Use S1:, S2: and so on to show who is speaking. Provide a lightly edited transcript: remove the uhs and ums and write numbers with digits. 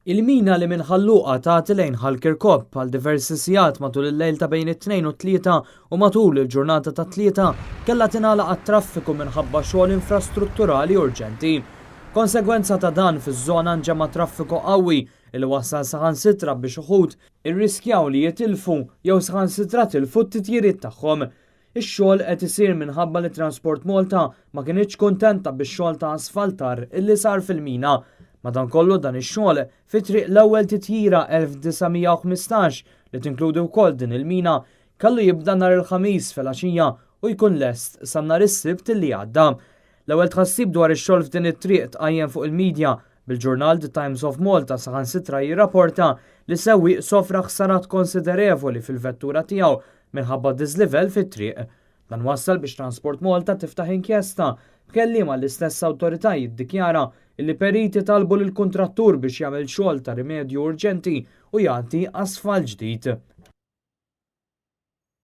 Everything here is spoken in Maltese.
S1: Il-mina li minn Ħal Luqa tagħti lejn Ħal Kirkop għal diversi sigħat matul il-lejl ta' bejn it-Tnejn u t-Tlieta u matul il-ġurnata tat-Tlieta kellha tingħalaq għat-traffiku minħabba xogħol infrastrutturali urġenti. Konsegwenza ta' dan fiż-żona nġema' traffiku qawwi li wassal saħansitra biex uħud irriskjaw li jitilfu jew saħansitra tilfu t-titjiriet tagħhom. Ix-xogħol qed isir minħabba li Transport Malta ma kinitx kuntenta bix-xogħol ta' asfaltar illi sar fil-mina. Madankollu dan ix-xogħol fi triq l-ewwel titjira 1915 li tinkludi wkoll din il-mina kellu jibda nhar il-Ħamis filgħaxija u jkun lest sa nhar is-Sibt li għadda. L-ewwel tħassib dwar ix-xogħol f'din it-triq tqajjem fuq il-medja bil-ġurnal The Times of Malta saħansitra jirrapporta li sewwieq sofra ħsarat konsiderevoli fil-vettura tiegħu minħabba dislivel fit-triq. Dan wassal biex Transport Malta tiftaħ inkjesta b'kelliema l-istess awtorità jiddikjara li periti talbu lill-kuntrattur biex jagħmel xogħol ta' rimedju urġenti u jagħti asfalt ġdid.